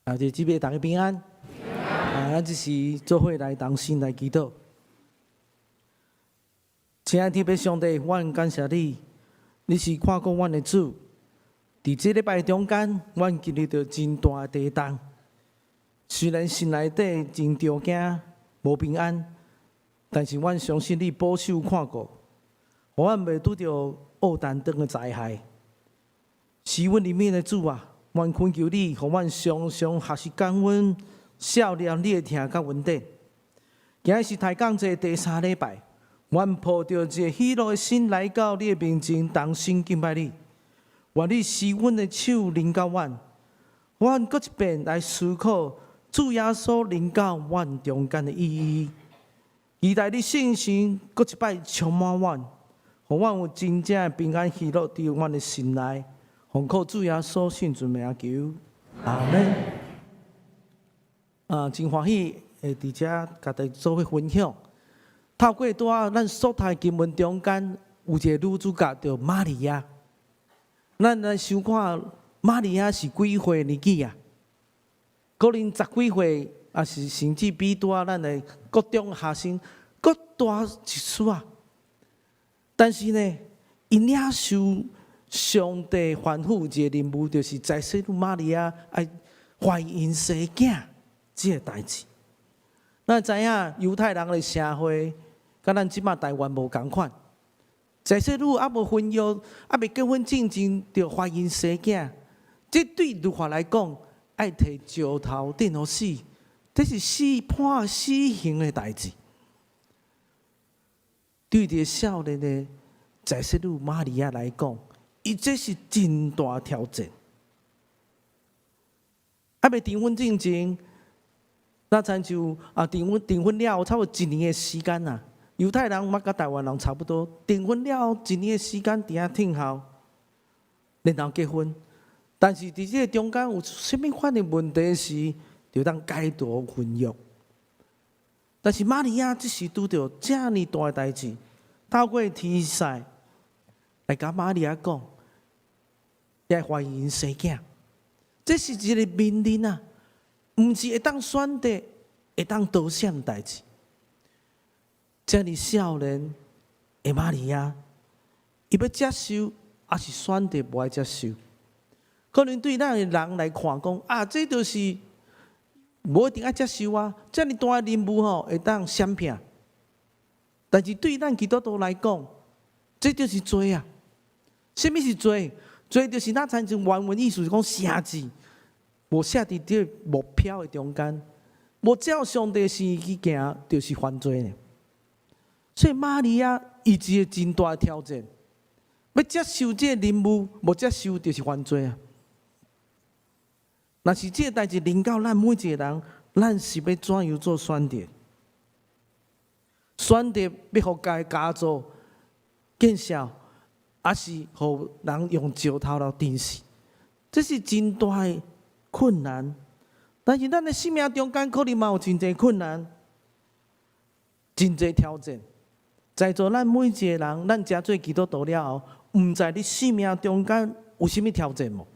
啊，弟兄姊妹大家平安。啊，咱這時做伙來同心來祈禱。親愛的天父上帝，阮感謝你，你是看顧阮的主。佇這禮拜中間，阮經歷著真大的地動。雖然心內底真著驚、無平安，但是阮相信你保守看顧，予阮袂拄著惡單等的災害。賜阮憐憫的主啊！阮懇求你，予阮常常學習感恩，數念你的疼佮恩典。今日是抬槓節第三禮拜，阮抱著一个喜樂的心來到你的面前，同心敬拜你。願你施阮的手臨到阮，阮閣一遍來思考主耶穌臨到阮中間的意義。期待你聖神閣一擺充滿阮，予阮有真正的平安喜樂佇阮的心內。奉靠主耶穌聖尊名求，阿門。啊，真歡喜會佇遮共大家做伙分享。透過拄仔咱所讀經文中間有一个女主角叫瑪利亞。咱來想看，瑪利亞是幾歲年紀啊？可能十幾歲，抑是甚至比拄仔咱的國中學生閣大一絲仔。但是呢，伊領受上帝吩咐一个任務，就是在洗女瑪利亞愛懷孕生囝這个代誌。咱知影猶太人的社會，佮咱這馬台灣無仝款。在洗女猶無婚約，猶未結婚進前就懷孕生囝，這對律法來講，愛提石頭擲予死，這是死判死刑的代誌。對這个少年的在洗女瑪利亞來講，伊這是真大挑戰。猶未訂婚進前，若親像啊訂婚訂婚了後，差不多一年的時間啊。猶太人嘛佮台灣人差不多，訂婚了後一年的時間佇遐等候，然後結婚。但是佇這个中間有啥物款的問題時，就當解除婚約。但是瑪利亞這時拄著遮爾大的代誌，透過天使來共瑪利亞講，愛懷孕生囝，這是一个命令啊，毋是會當選擇、會當逃閃的代誌。遮爾少年的瑪利亞，伊欲接受，抑是選擇無愛接受？可能對咱的人來看講，啊，這就是無一定愛接受啊！遮爾大的任務吼，會當閃避。但是對咱基督徒來講，這就是罪啊！啥物是罪？罪就是咱親像原文意思是講寫字，無寫佇這个目標的中間，無照上帝心意去行，就是犯罪呢。所以瑪利亞伊一个真大的挑戰，欲接受這个任務，無接受就是犯罪啊！若是這个代誌臨到咱每一个人，咱是欲怎樣做選擇？選擇欲予家己家族見笑，抑是予人用石頭來擲死？這是真大的困難。但是咱的生命中間可能嘛有真濟困難，真濟挑戰。在座咱每一个人，咱成做基督徒了後，毋知你生命中間有啥物挑戰無？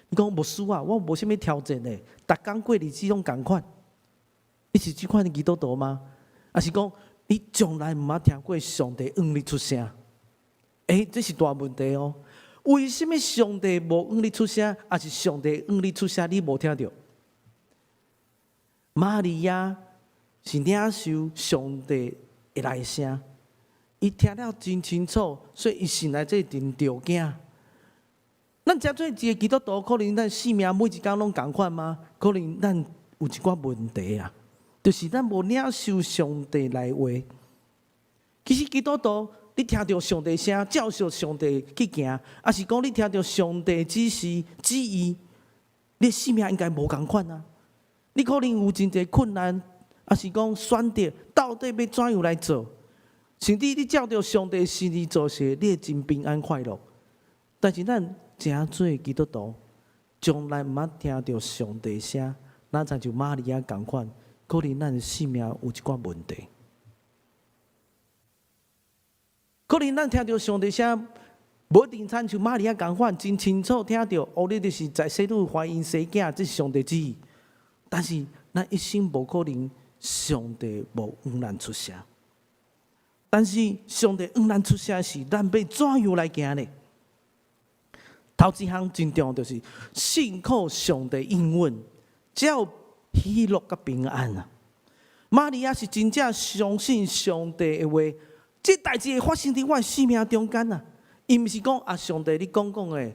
你講牧師啊，我無啥物挑戰的，逐工過日子攏仝款。你是這款的基督徒嗎？抑是講你從來毋捌聽過上帝向你出聲？欸，這是大問題哦。為什麼上帝無向你出聲，抑是上帝向你出聲，你無聽著？瑪利亞是領受上帝的來聲，伊聽了真清楚，所以伊心內底真著驚。咱成做一个基督徒，可能咱生命每一工攏仝款嗎？可能咱有一寡問題啊，就是咱無領受上帝來話。其實基督徒，你聽著上帝聲，照著上帝去行，抑是講你聽著上帝指示旨意，你生命應該無仝款啊。你可能有真濟困難，抑是講選擇到底欲怎樣來做？甚至你照著上帝心意做事，你會真平安快樂。但是咱成做基督徒，從來毋捌聽著上帝聲，咱親像瑪利亞仝款，可能咱的生命有一寡問題。可能咱聽著上帝聲，無一定親像瑪利亞仝款，真清楚聽著，哦，你就是在洗女懷孕生囝，這是上帝旨意。但是咱一生無可能上帝無向咱出聲。但是上帝向咱出聲時，咱欲怎樣來行呢？頭一項真重要，就是信靠上帝應允，才有喜樂佮平安啊！瑪利亞是真正相信上帝的話，這代誌會發生佇我的生命中間啊！伊毋是講啊，上帝你講講的，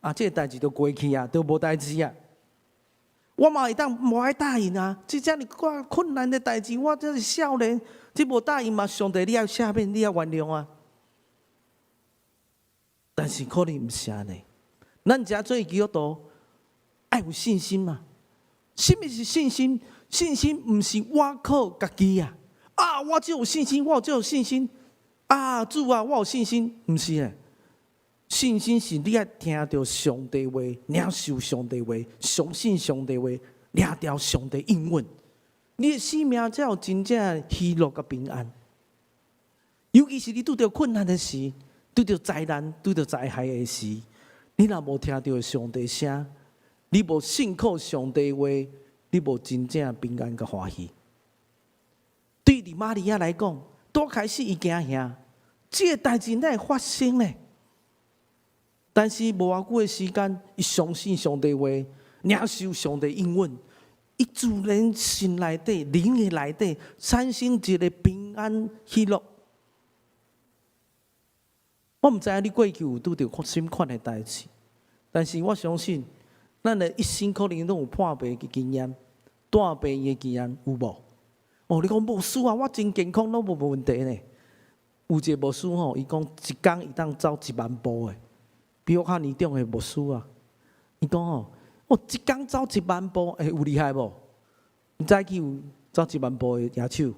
啊，這個代誌就過去啊，就無代誌啊。我嘛會當無愛答應啊！這遮爾困難的代誌，我這是少年，這無答應嘛，上帝你愛赦免，你愛原諒啊！但是可能毋是按呢，咱遮做基督徒愛有信心嘛？啥物是信心？信心毋是我靠家己啊！啊，我就有信心，我就有信心啊！主啊，我有信心，毋是的。信心是你愛聽著上帝話，領受上帝話，相信上帝話，領著上帝應允，你的生命才有真正喜樂佮平安。尤其是你拄著困難的時，拄著災難、拄著災害的時，你若無聽著上帝聲，你無信靠上帝話，你無真正平安佮歡喜。對佇瑪利亞來講，拄開始伊驚嚇，這個代誌哪會發生呢？但是無偌久的時間，伊相信上帝話，領受上帝應允，伊自然心內底、靈的內底產生一個平安喜樂。我毋知影你過去有拄著啥物款的代誌，但是我相信，咱的一生可能攏有破病的經驗、蹛病院的經驗，有無？哦，你講牧師啊，我真健康，攏無問題呢。有一個牧師吼，伊講一工會當走1萬步的。比我較年長的牧師啊，伊講吼，我一工走一萬步，欸，有厲害無？你早起有走一萬步的舉手，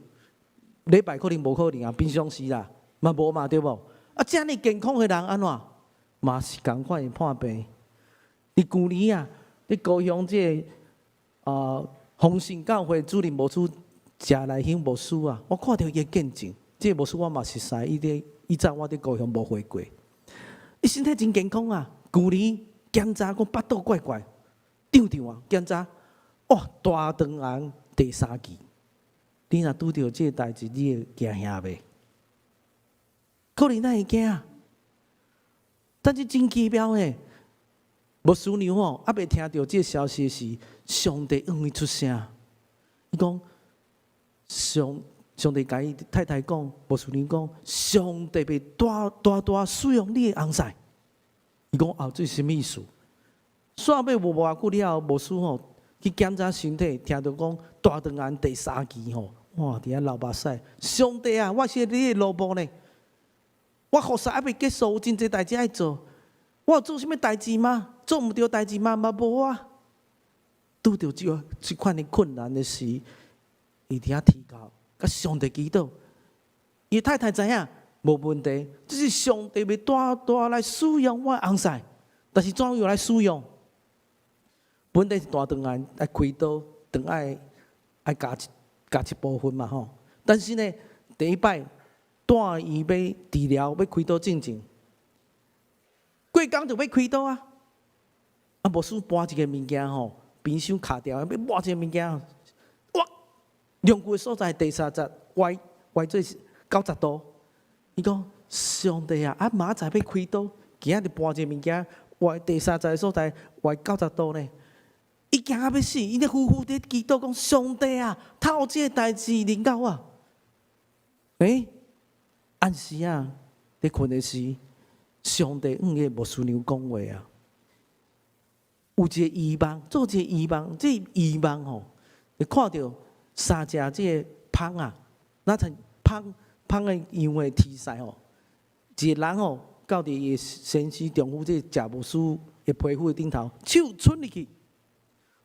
禮拜可能無可能啊，平常時啦，嘛無嘛對無？啊，遮爾健康的人按怎？嘛是仝款會破病。佇舊年啊，佇高雄這個豐盛教會主任牧師謝來興牧師啊，我看著伊的見證，這個牧師我嘛熟似，伊佇以前我佇高雄無會過。伊身體真健康啊！舊年檢查講腹肚怪怪，脹脹啊！檢查，哇，大腸癌第三期。你若拄著這個代誌，你會驚嚇袂？可能咱會驚，但是真奇妙的，牧師娘吼，猶未聽著這個消息時，上帝向伊出聲，伊講上帝共伊太太講，牧師娘講，上帝欲大大大使用你的翁婿。伊講啊，這是啥物意思？煞尾無偌久了後，牧師吼去檢查身體，聽著講大腸癌第三期吼，哇！佇遐流目屎。上帝啊，我是你的奴僕呢，我服侍猶未結束，有真濟代誌愛做。我有做啥物代誌嗎？做毋著代誌嗎？嘛無啊。拄著這款的困難的時，伊佇遐祈禱，佮上帝祈禱。伊太太知影無問題，這是上帝欲大大來使用我的翁婿，但是怎樣來使用？本來是大腸癌愛開刀，腸愛割一部分嘛吼。但是呢，第一擺蹛院欲治療欲開刀進前，過工就欲開刀啊！啊，牧師搬一个物件吼，冰箱卡掉，欲抹一个物件，哇！量過的所在第三節歪歪做90度。伊講上帝啊，啊明仔載欲開刀，今仔日搬一个物件，歪第三節的所在歪九十度呢。伊驚啊欲死，伊咧苦苦佇祈禱講上帝啊，透過這个代誌臨到我。欸，暗時啊，佇睏的時，上帝向伊個牧師娘講話啊，有一個異夢，做一個異夢，這個異夢吼，會看著三隻這個蜂啊，若像蜂蜂的樣的天使吼，一個人吼，到佇伊先生丈夫這個謝牧師的皮膚的頂頭，手伸入去，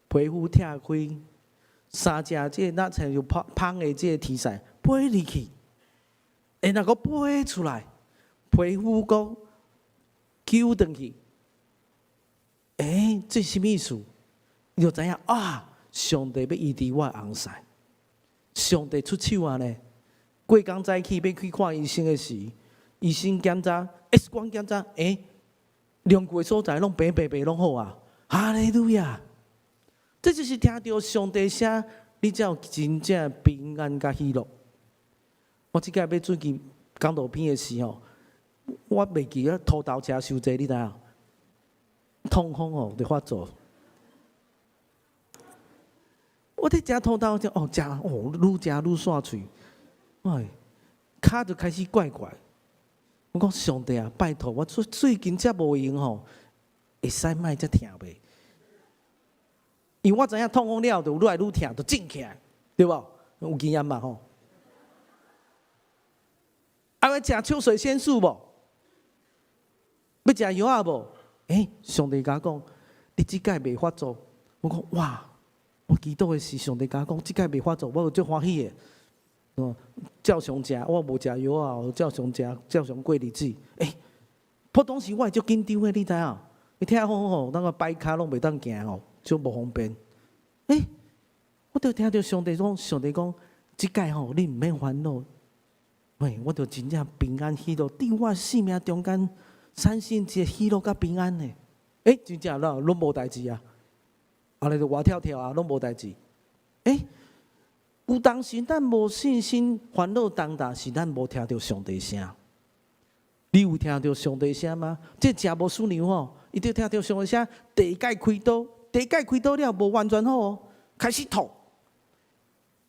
皮膚拆開，三隻這個若像蜂蜂的這個天使飛入去，然後閣飛出來，皮膚閣救轉去。欸，這是啥物意思？伊就知影啊，上帝欲醫治我的翁婿，上帝出手啊呢！過工早起欲去看醫生的時，醫生檢查 X 光檢查，欸，量過的所在攏平平平攏好啊！哈利路亞！這就是聽著上帝聲，你才有真正平安佮喜樂。我這擺欲準備講道片的時候，我袂記得塗豆食傷濟，你知影？痛風哦，就發作。我佇食塗豆，哦，食哦，愈食愈煞喙，哎，跤就開始怪怪。我講上帝啊，拜託我最近遮無閒吼，會使莫遮疼袂？因為我知影痛風了就愈來愈疼，就腫起來，對無？有經驗嘛吼？啊，欲食秋水仙素無？欲食藥仔無？欸，上帝共我講，你這擺袂發作。我講哇，我祈禱的時，上帝共我講，這擺袂發作，我就足歡喜的。哦，照常食，我無食藥仔，照常食，照常過日子。欸，普通時我會足緊張的，你知影？伊疼風吼，那個擺跤攏袂當行吼，足無方便。欸，我就聽著上帝講，上帝講，這擺吼，你毋免煩惱。喂，我就真正平安喜樂，佇我生命中間產生一个喜樂佮平安的。欸，真正啦，攏無代誌啊！後來就活跳跳啊，攏無代誌。欸，有當時咱無信心，煩惱重擔，是咱無聽著上帝聲。你有聽著上帝聲嗎？這食無師娘吼，伊就聽著上帝聲，第一擺開刀，第一擺開刀了無完全好哦，開始吐。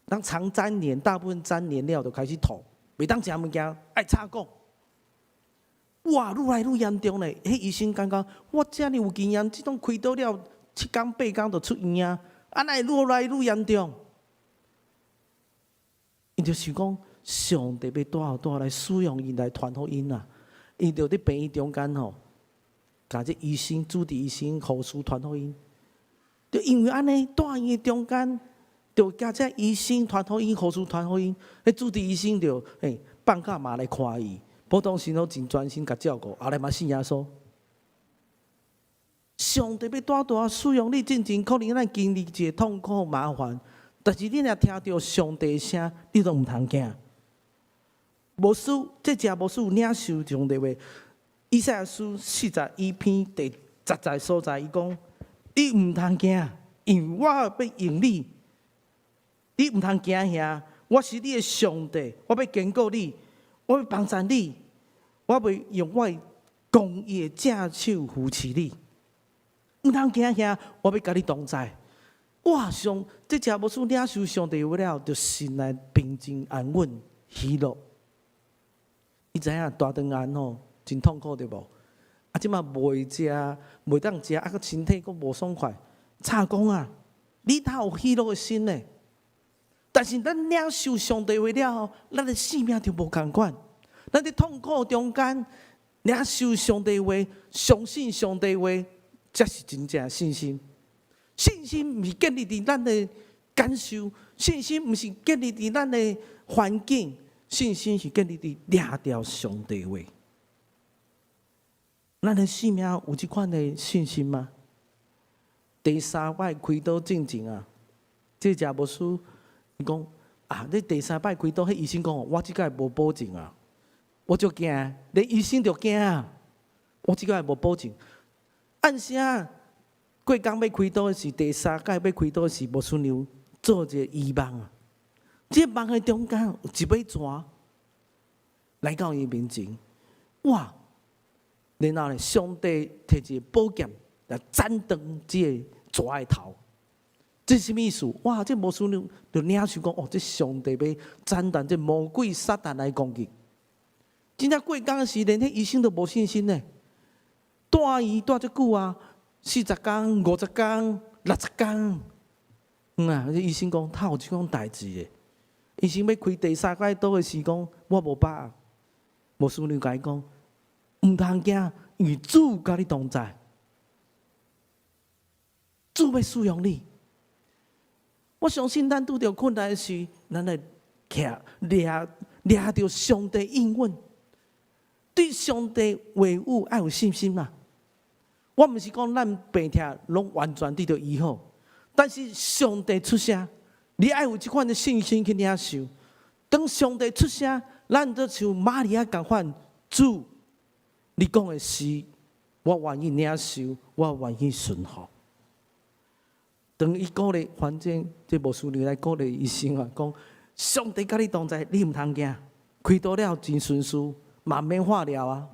當腸粘連，大部分粘連了就開始吐，袂當食物件，愛插管。哇，愈來愈嚴重咧！彼醫生感覺我遮爾有經驗，這種開刀了7工8工就出院啊，啊哪會愈來愈嚴重？伊就想講，上帝欲帶帶來使用𪜶來傳福音啊！伊就佇病院中間吼，共這醫生、主治醫生、護士傳福音。就因為按呢，住院中間，就共這醫生傳福音、護士傳福音，彼主治醫生就欸放假嘛來看伊。普通時攏真專心共照顧，後來嘛信耶穌。上帝欲大大使用你，進前可能咱經歷一个痛苦麻煩，但是你若聽著上帝聲，你都毋通驚。牧師，這隻牧師有領受上帝話，以賽亞書41篇第10節所在，伊講：你毋通驚，因為我欲用你。你毋通驚嚇，我是你的上帝，我欲堅固你，我欲幫助你。我欲用我的公義的正手扶持你，毋通驚嚇，我欲佮你同在。哇！上這隻牧師領受上帝話了，就心內平靜安穩喜樂。伊知影大腸癌吼真痛苦對無？啊，這馬袂食，袂當食，啊，閣身體閣無爽快，插管啊！你哪有喜樂的心呢？但是咱領受上帝話了後，咱的生命就無仝款。咱佇痛苦中間領受上帝話，相信上帝話，才是真正的信心。信心毋是建立佇咱的感受，信心毋是建立佇咱的環境，信心是建立佇掠著上帝話。咱的生命有這款的信心嗎？第三擺開刀進前啊，這隻牧師伊講啊，你第三擺開刀，彼醫生講我這擺無保證啊。我就驚，連醫生都驚啊！我這擺無保證。按時啊，過工欲開刀時，第三擺欲開刀時，牧師娘做一个異夢啊！這個夢的中間有一尾蛇來到伊面前，哇！然後呢，上帝提一个寶劍來斬斷這个蛇的頭。這是啥物意思？哇！這牧師娘就領受講，哦，這上帝欲斬斷這魔鬼撒旦來攻擊。真正過工時，連彼醫生都無信心呢。住院住足久啊，40工、50工、60工。嗯啊，這醫生講，哪有這種代誌的？醫生欲開第三擺刀的時，講我無把握。牧師娘共伊講，毋通驚，因為主佮你同在，主欲使用你。我相信咱拄著困難時，咱來徛掠掠著上帝應允。對上帝話語愛有信心啊！我毋是講咱病痛攏完全得著醫好，但是上帝出聲，你愛有這款的信心去領受。當上帝出聲，咱就像瑪利亞仝款，主，你講的是，我願意領受，我願意順服。當伊鼓勵，反正這牧師娘來鼓勵醫生啊，講上帝佮你同在，你毋通驚。開刀了真順遂，嘛毋免化療啊。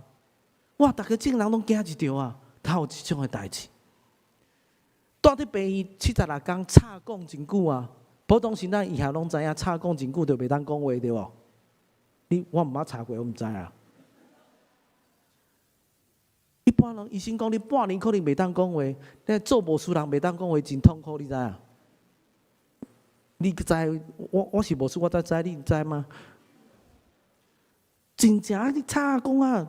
哇！逐家眾人攏驚一著啊，他有這種的代誌。蹛佇病院76工，插管真久啊。普通時咱醫學攏知影，插管真久就袂當講話對無？你我毋捌插過，我毋知啊。一般人醫生講你半年可能袂當講話，你做牧師人袂當講話真痛苦，你知影？你知我是牧師，我才知，你知嗎？真正你插管啊，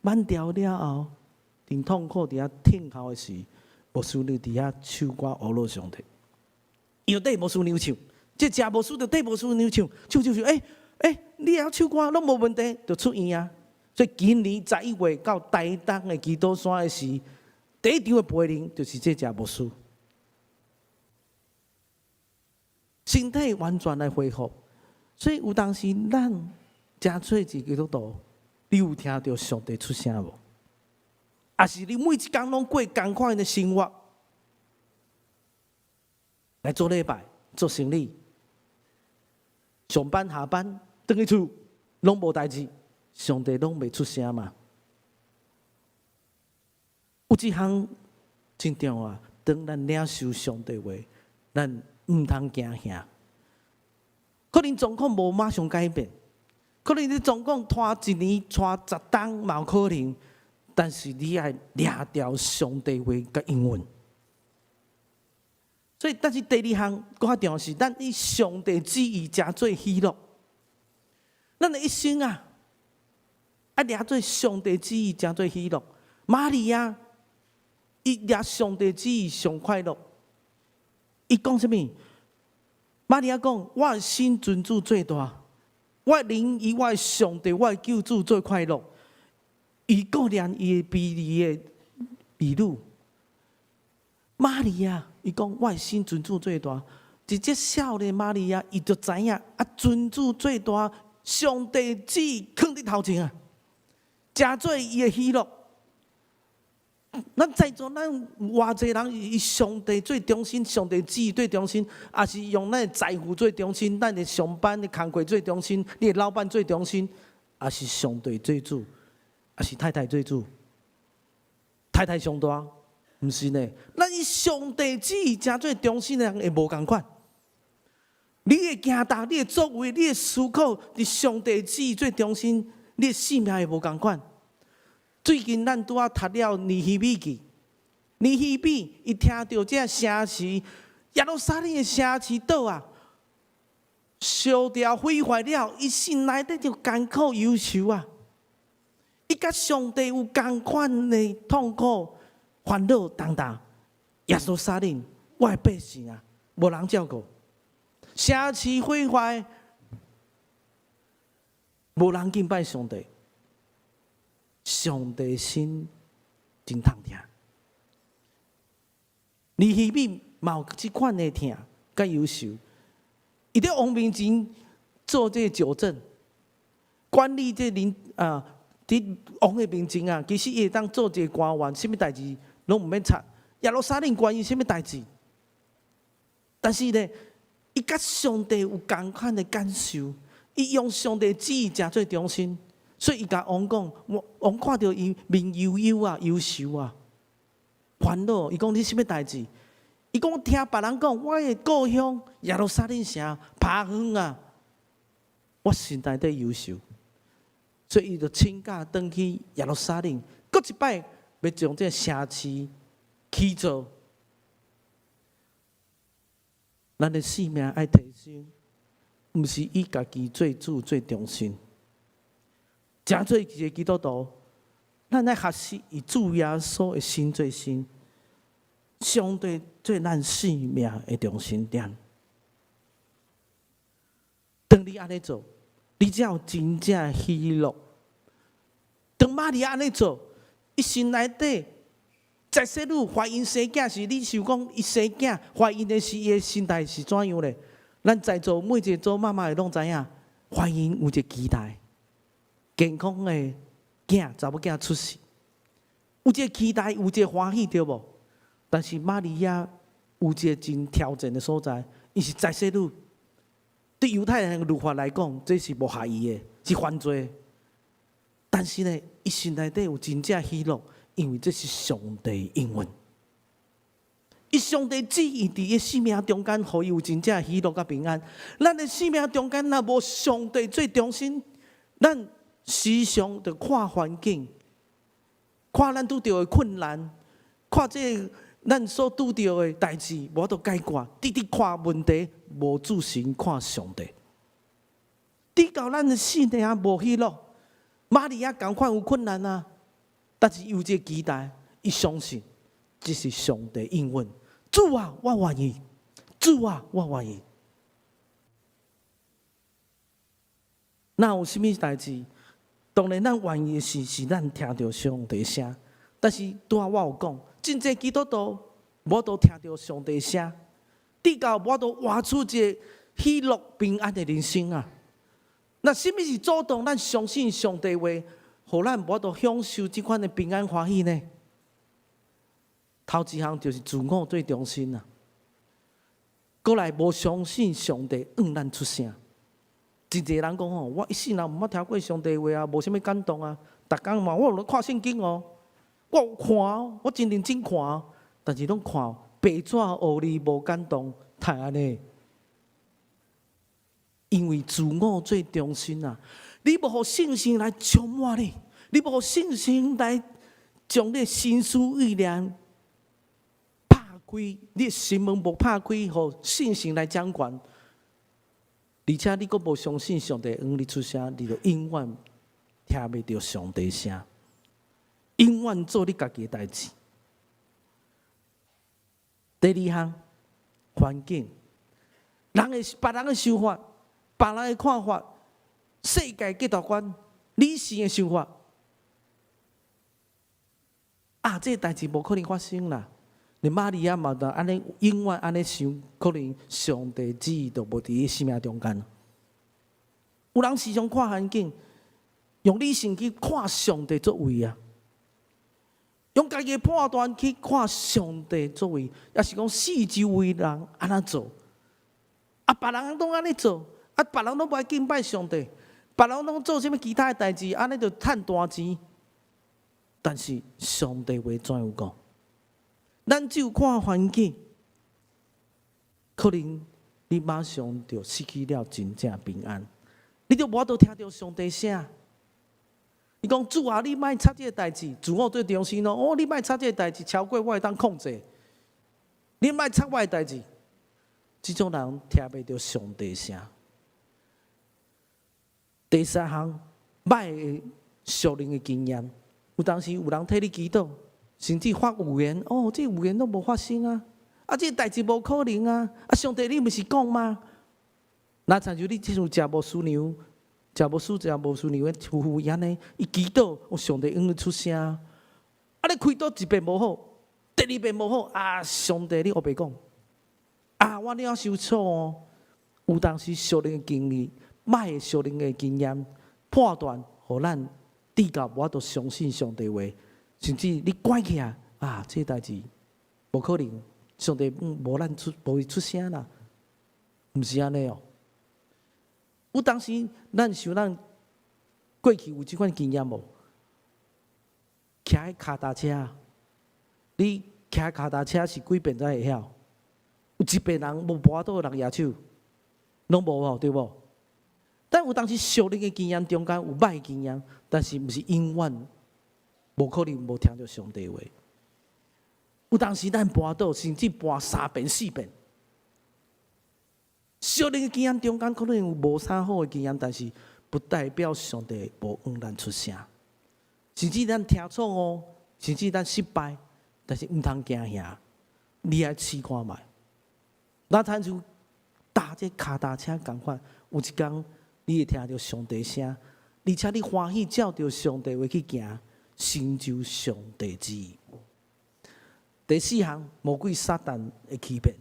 挽掉了後，真痛苦佇遐聽候的時，牧師娘佇遐唱歌呵咾上帝。伊就綴牧師娘唱，這食牧師就綴牧師娘唱，唱唱唱，欸欸，你會曉唱歌攏無問題，就出院啊。所以今年11月到台東的基督山的時，第一場的陪靈就是這隻牧師，身體完全來恢復。所以有當時咱誠濟是基督徒，你有聽著上帝出聲無？抑是你每一工攏過仝款的生活，來做禮拜、做生理、上班下班，轉去厝攏無代誌，上帝攏袂出聲嘛？有一項真重要，當咱領受上帝話，咱毋通驚嚇。可能狀況無馬上改變，可能你狀況拖一年、拖10冬嘛有可能，但是你愛掠牢上帝話佮應允。所以，但是第二項閣較重要是，咱以上帝旨意成做喜樂。咱的一生啊，愛掠做上帝旨意成做喜樂。瑪利亞，伊掠上帝旨意上快樂。伊講啥物？瑪利亞講：我的心尊主最大，我的靈以我的上帝、我的救主最快樂。伊顧念伊的卑微的婢女。瑪利亞，伊講我的心尊主最大。一隻少年瑪利亞，伊就知影啊，尊主最大，上帝旨意囥佇頭前啊，成做伊的喜樂。咱在座咱偌濟人以上帝做中心，上帝旨意做中心，抑是用咱的財富做中心，咱的上班的工課做中心，你的老闆做中心，抑是上帝做主，抑是太太做主？太太上大，毋是呢？咱以上帝旨意成做中心的人會無仝款。你的行動、你的作為、你的思考，佇上帝旨意做中心，你的生命會無仝款。最近咱拄仔讀了尼希米記，尼希米伊聽著這城市耶路撒冷的城市倒啊，燒掉毀壞了，伊心內底就艱苦憂愁啊！伊佮上帝有仝款的痛苦、煩惱重擔。耶路撒冷，我的百姓啊，無人照顧，城市毀壞，無人敬拜上帝。上帝心真痛疼，尼希米嘛有這款的疼佮憂愁。伊佇王面前做這個酒政，管理這人啊，佇王的面前啊，其實伊會當做一個官員，啥物代誌攏毋免插。耶路撒冷關於啥物代誌？但是呢，伊佮上帝有仝款的感受，伊用上帝旨意成做中心。所以伊共王講，王看著伊面憂憂啊，憂愁啊，煩惱。伊講你啥物代誌？伊講聽別人講，我的故鄉耶路撒冷城拍昏啊，我心內底憂愁。所以伊就請假轉去耶路撒冷，閣一擺欲將這個城市起造。咱的生命愛提升，毋是以家己做主做中心。成做一個基督徒，咱愛學習以主耶穌的心做心，上帝做咱生命的中心點。當你按呢做，你才有真正喜樂。當瑪利亞按呢做，伊心內底在細女懷孕生囝時，你想講伊生囝懷孕的時，伊的心態是怎樣咧？咱在座每一個做媽媽的攏知影，懷孕有一個期待。健康的囝，查某囝出世，有這個期待，有這個歡喜，對無？但是瑪利亞有一个真挑戰的所在，伊是宰洗女。對猶太人的律法來講，這是無合意的，是犯罪。但是呢，伊心內底有真正喜樂，因為這是上帝應允。伊上帝旨意佇伊生命中間，予伊有真正喜樂佮平安。咱的生命中間若無上帝做中心，咱時常著看環境，看咱拄著的困難，看這個咱所拄著的代誌無法度解決，直直看問題，無注神看上帝。直到咱的生命無喜樂，瑪利亞仝款有困難啊，但是有這個期待，伊相信這是上帝應允。主啊，我願意。主啊，我願意。若有啥物代誌，當然咱願意的是，是咱聽著上帝聲。但是拄仔我有講，真濟基督徒無法度聽著上帝聲，直到無法度活出一个喜樂平安的人生啊！那啥物是阻擋咱相信上帝話，予咱無法度享受這款的平安歡喜呢？頭一項就是自我做中心啊，閣來無相信上帝向咱出聲。真濟人講吼，我一世人毋捌聽過上帝話啊，無啥物感動啊。逐工嘛，我有咧看聖經哦，我有看哦，我真認真看哦，但是攏看白紙烏字無感動，太按呢？因為自我做中心啊，你無予聖神來充滿你，你無予聖神來將你的心思意念拍開，你的心門無拍開，予聖神來掌權，而且你閣無相信上帝向你出聲，你就永遠聽袂著上帝聲，永遠做你家己的代誌。第二項，環境，人的別人的想法，別人的看法，世界價值觀，理性的想法，啊，這个代誌無可能發生啦。連瑪利亞嘛，就按呢永遠按呢想，可能上帝旨意就無佇伊生命中間。有人時常看環境，用理性去看上帝作為啊，用家己的判斷去看上帝作為，抑是講四周圍人按怎做，啊，別人攏按呢做，啊，別人攏無愛敬拜上帝，別人攏做啥物其他的代誌，按呢就趁大錢。但是上帝話怎樣講？咱只有看環境，可能你馬上就失去了真正平安，你就無法度聽著上帝聲。你講主啊，你莫插這个代誌，自我做中心咯。哦，你莫插這个代誌，超過我會當控制。你莫插我的代誌，這種人聽袂著上帝聲。第三項，歹的屬靈的經驗，有當時有人替你祈禱，甚至發預言，哦，這個預言攏無發生啊！啊，這個代誌無可能啊！啊，上帝你毋是講嗎？若親像你這種食無師娘、食無師、食無師娘的夫婦按呢，伊祈禱，哦，上帝應允出聲。啊，你開刀一遍無好，第二遍無好，啊，上帝你烏白講，啊，我了受挫哦。有當時屬靈的經歷，歹的屬靈的經驗判斷，予咱直到無法度相信上帝話。甚至你關起來啊，這代誌無可能，上帝無咱出無會出聲啦，毋是按呢哦。有當時咱想咱過去有這款經驗無？騎跤踏車，你騎跤踏車是幾遍才會曉？有一遍人無跋倒的人舉手，攏無吼，對無？但有當時屬靈的經驗中間有歹經驗，但是毋是永遠。無可能無聽著上帝話。有當時咱跋倒，甚至跋三遍四遍。屬靈的經驗中間可能有無啥好的經驗，但是不代表上帝無向咱出聲。甚至咱聽錯誤，甚至咱失敗，但是毋通驚嚇，你愛試看覓。若親像踏這跤踏車仝款，有一工你會聽著上帝聲，而且你歡喜照著上帝話去行。成就上帝旨意。第四項，魔鬼撒旦的欺騙。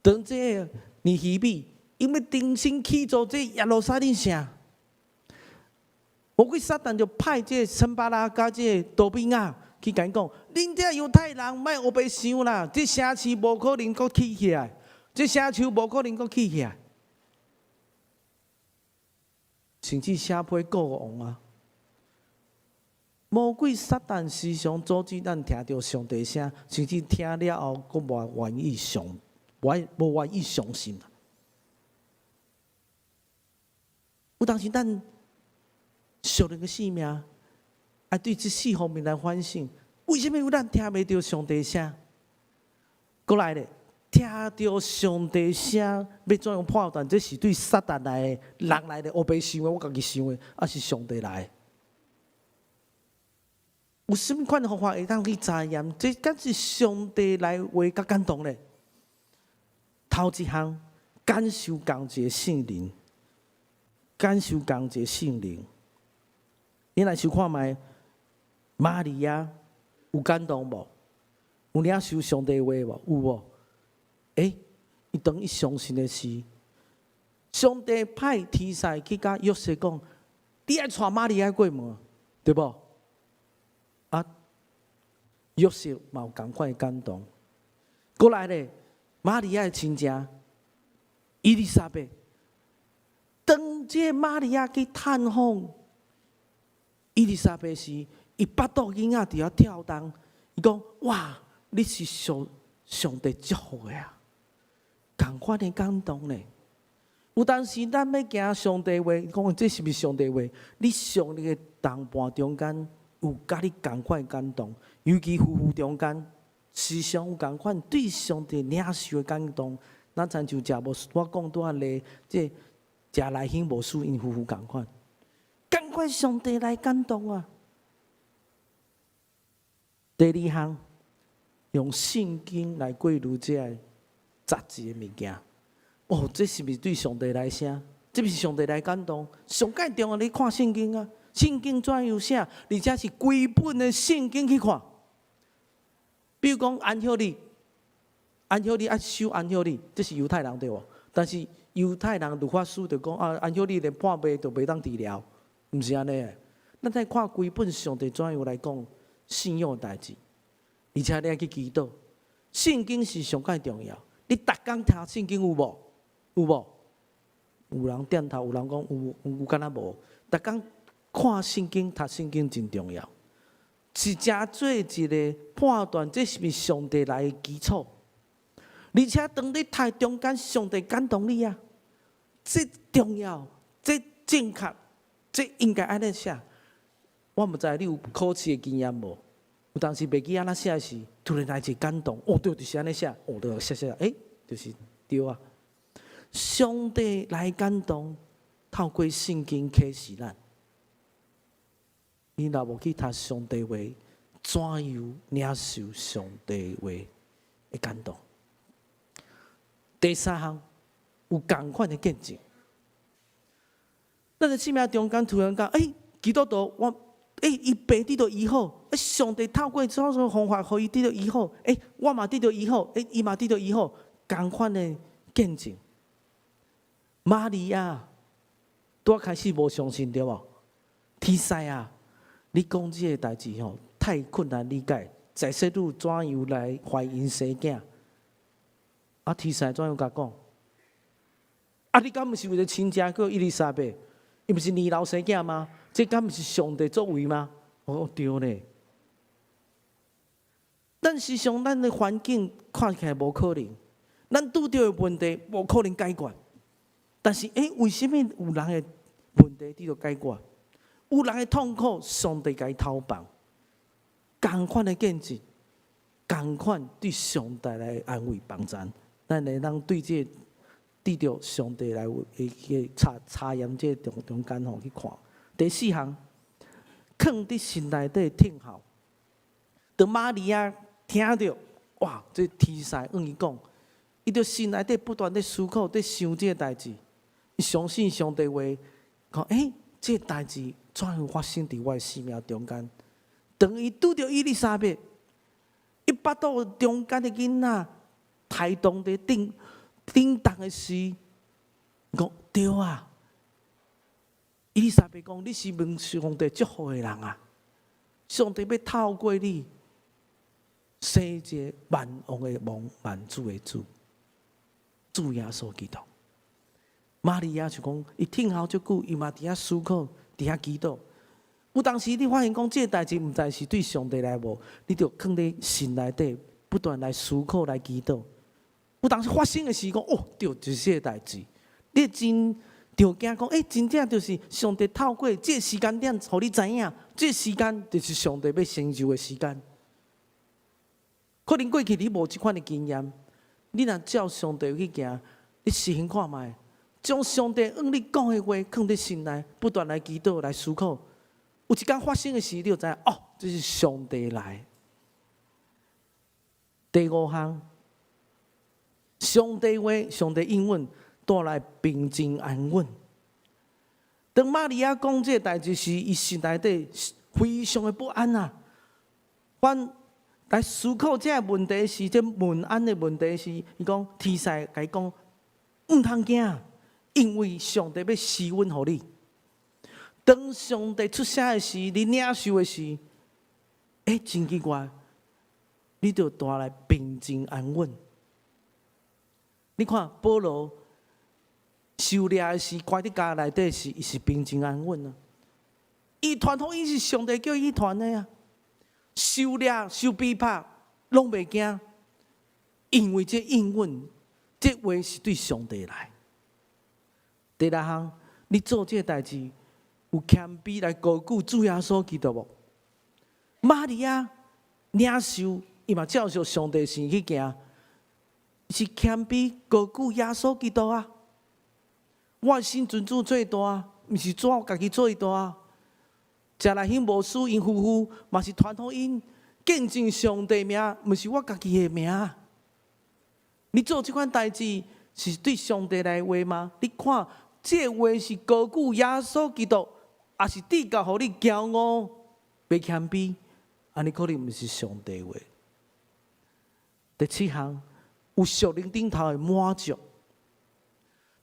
當這个尼希米因欲重新起造這耶路撒冷城，魔鬼撒旦就派這個參巴拉佮這個多比亞去共𪜶講，恁這猶太人莫烏白想啦，這城市無可能閣起起來，這城市無可能閣起起來。甚至寫批告王啊！魔鬼撒旦時常阻止咱聽著上帝聲，甚至聽了後，閣無願意相，無願意相信。有當時咱屬靈的生命，愛對這四方面來反省：為啥物咱聽袂著上帝聲？閣來咧，聽著上帝聲，欲怎樣判斷？這是對撒旦來的，人來的，烏白想的，我家己想的，抑是上帝來的？有啥物款的方法會當去查驗？這敢是上帝來話佮感動咧？頭一項，感受仝一个聖靈，感受仝一个聖靈。你來想看覓？瑪利亞有感動無？有領受上帝話無？有無？欸，伊當伊相信的時，上帝派天使去共約瑟講：你愛帶瑪利亞過門，對無？啊，約瑟嘛有仝款的感動。閣來咧，瑪利亞的親情伊麗莎白，當這個瑪利亞去探訪伊麗莎白時，伊腹肚囡仔佇遐跳動，伊講：哇，你是受上帝祝福的啊！仝款的感動咧。有當時咱欲行上帝話，講這是毋是上帝話？你上帝的同伴中間有佮你仝款的感動，尤其夫婦中間，時常有仝款對上帝領受的感動。咱親像食無，我講拄仔咧，這食來興無輸𪜶夫婦仝款，仝款上帝來感動啊！第二項，用聖經來過濾這个雜質的物件。哦，這是毋是對上帝來聲？這毋是上帝來感動？上蓋重要，你看聖經啊，聖經怎樣寫？而且是規本的聖經去看。比如講安息日，安息日愛守安息日，這是猶太人對無？但是猶太人律法書就講啊，安息日連破病就袂當治療，毋是按呢。咱愛看規本上帝怎樣來講信仰的代誌，而且你愛去祈禱。聖經是上蓋重要。你逐工讀聖經有無？有無？有人點頭，有人講有，有敢若無。逐工看聖經、讀聖經真重要，是誠做一個判斷，這是毋是上帝來的基礎。而且當你讀中間，上帝感動你啊，這重要，這正確，這應該按呢寫。我毋知你有考試的經驗無？有當時袂記按怎寫時，突然來一個感動，哦對，就是按呢寫，哦對，寫寫，欸，就是對啊。上帝來感動，透過聖經啟示咱。你若無去讀上帝話，怎樣領受上帝話的感動？第三項有仝款的見證。咱的生命中間突然間，欸，基督徒我，欸，伊病得著醫好，欸，上帝透過種種方法，予伊得著醫好，欸，我嘛得著醫好，欸，伊嘛得著醫好，仝款的見證。瑪利亞拄開始無相信對無？天使啊，你講這個代誌吼，太困難理解，在世女怎樣來懷孕生囝？啊，天使怎樣共講？啊，你敢毋是有一個親戚叫伊麗莎白？伊毋是年老生囝嗎？這敢毋是上帝作為嗎？哦，對咧。咱時常咱的環境看起來無可能，咱拄著的問題無可能解決。但是，欸，為啥物有人的問題得著解決？有人的痛苦，上帝共伊偷放，仝款的見證，仝款對上帝來安慰幫贊，咱會當對這個得著上帝來去查查驗這個中中間吼去看。第四項，囥佇心內底聽候。當瑪利亞聽著，哇！這天使向伊講，伊就心內底不斷咧思考、咧想這個代誌。伊相信上帝話，講欸，這個代誌怎樣發生佇我的生命中間？當伊拄著伊麗莎白，伊腹肚中間的囡仔胎動佇震震動的時，伊講對啊。伊麗莎白講：你是蒙上帝祝福的人啊！上帝欲透過你生一个萬王的王、萬主的主，主耶穌基督。瑪利亞就講，伊聽候足久，伊嘛佇遐思考，佇遐祈禱。有當時你發現講，這个代誌毋知是對上帝來無，你就囥佇心內底，不斷來思考、來祈禱。有當時發生的時講，哦，對，就是這个代誌。你真著驚講，欸，真正就是上帝透過這个時間點，予你知影，這个時間就是上帝欲成就的時間。可能過去你無這款的經驗，你若照上帝去行，你試行看覓，將上帝向你講的話囥佇心內，不斷來祈禱、來思考。有一天發生的時，你就知影，哦，這是上帝來。第五項，上帝話、上帝應允帶來平靜安穩。當瑪利亞講這个代誌時，伊心內底非常的不安啊。反來思考這個問題時，這問安的問題時，伊講天使共伊講，毋通驚，因為上帝欲施恩予你。當上帝出聲的時，你領受的時，欸，真奇怪，你就帶來平靜安穩。你看保羅受掠的時，關佇監內底時，伊是平靜安穩啊。伊傳福音是上帝叫伊傳的啊。受掠、受逼迫，攏袂驚，因為這應允，這話是對上帝來。第六項，你做這个代誌，有謙卑來高舉主耶穌基督無？瑪利亞領受，伊嘛照著上帝心意去行，是謙卑高舉耶穌基督啊！我信尊主做大，毋是主我家己做大。謝來興牧師𪜶夫婦嘛是傳福音，見證上帝名，毋是我家己的名。你做這款代誌是對上帝來話嗎？你看這個話是高舉耶穌基督，抑是至到予你驕傲、袂謙卑？按呢可能毋是上帝話。第七項，有屬靈頂頭的滿足。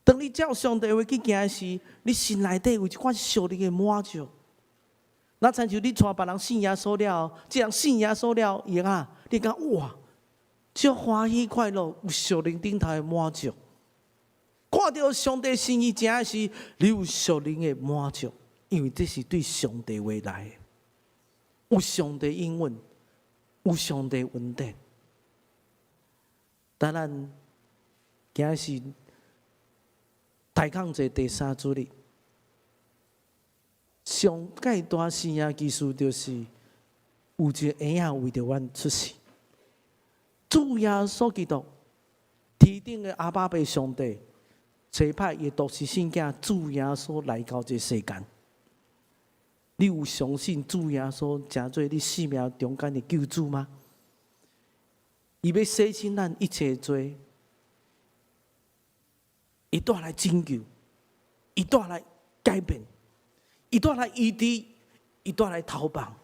當你照上帝話去行時，你心內底有一款屬靈的滿足。若親像你帶別人信耶穌了，這人信耶穌了，伊啊，你感覺哇，足歡喜快樂，有屬靈頂頭的滿足。看著上帝心意成的時，你有屬靈的滿足，因為這是對上帝話來的，有上帝應允，有上帝恩典。當咱今日是大抗節第三主日。上蓋大生命奇事就是有一个嬰仔為著阮出世，主耶穌基督，天頂的阿爸父上帝，差派伊獨生聖子主耶穌來到這世間。你有相信主耶穌成做你生命中間的救主嗎？伊欲洗清咱一切罪，伊帶來拯救，伊帶來改變。伊帶來醫治，伊帶來投放。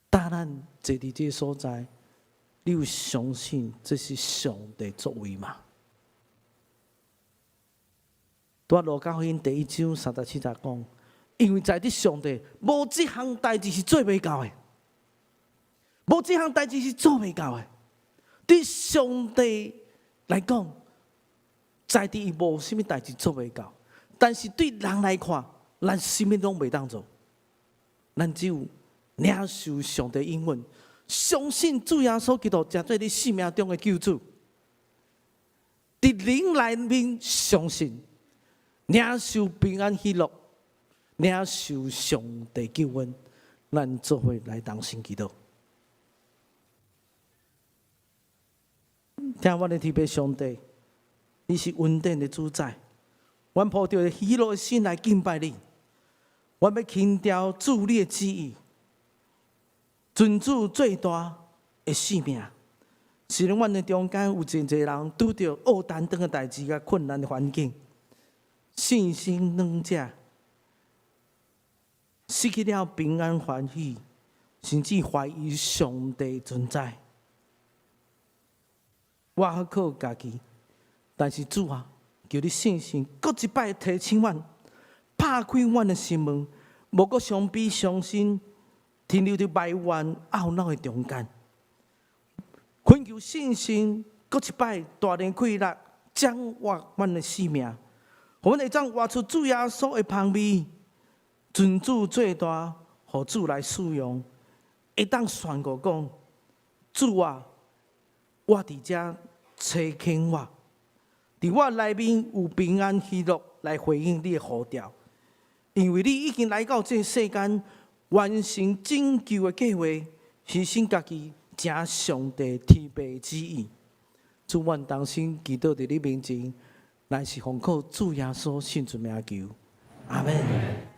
當咱坐佇這个所在，你有相信這是上帝作為嗎？佇路加福音第一章三十七節講，因為在佇上帝，無一項代誌是做袂到的，無一項代誌是做袂到的。對上帝來講，在佇伊無啥物代誌做袂到。但是對人來看，咱啥物攏袂當做，咱只有領受上帝應允，相信主耶穌基督成做你生命中的救主。佇靈內面相信，領受平安喜樂，領受上帝救恩，咱做伙來同心祈禱。疼阮的天父上帝，你是恩典的主宰。阮抱著喜樂的心來敬拜你，阮欲輕調主你的旨意，尊主做大的生命。雖然阮的中間有真濟人拄著惡擔當的代誌佮困難的環境，信心軟弱，失去了平安歡喜，甚至懷疑上帝存在。我好靠家己，但是主啊，求你聖神閣一擺提醒阮，拍開阮的心門，無閣傷悲傷心，停留佇埋怨懊惱的中間。懇求聖神，閣一擺大能氣力掌握阮的生命，予阮會當活出主耶穌的芳味，尊主做大，予主來使用，會當宣告講：主啊，我佇遮差遣我，佇我內面有平安喜樂來回應你的呼召，因為你已經來到這世間，完成拯救的計劃，犧牲家己，成上帝天父的旨意。主，阮同心祈禱佇你面前，乃是奉靠主耶穌聖尊名求，阿門。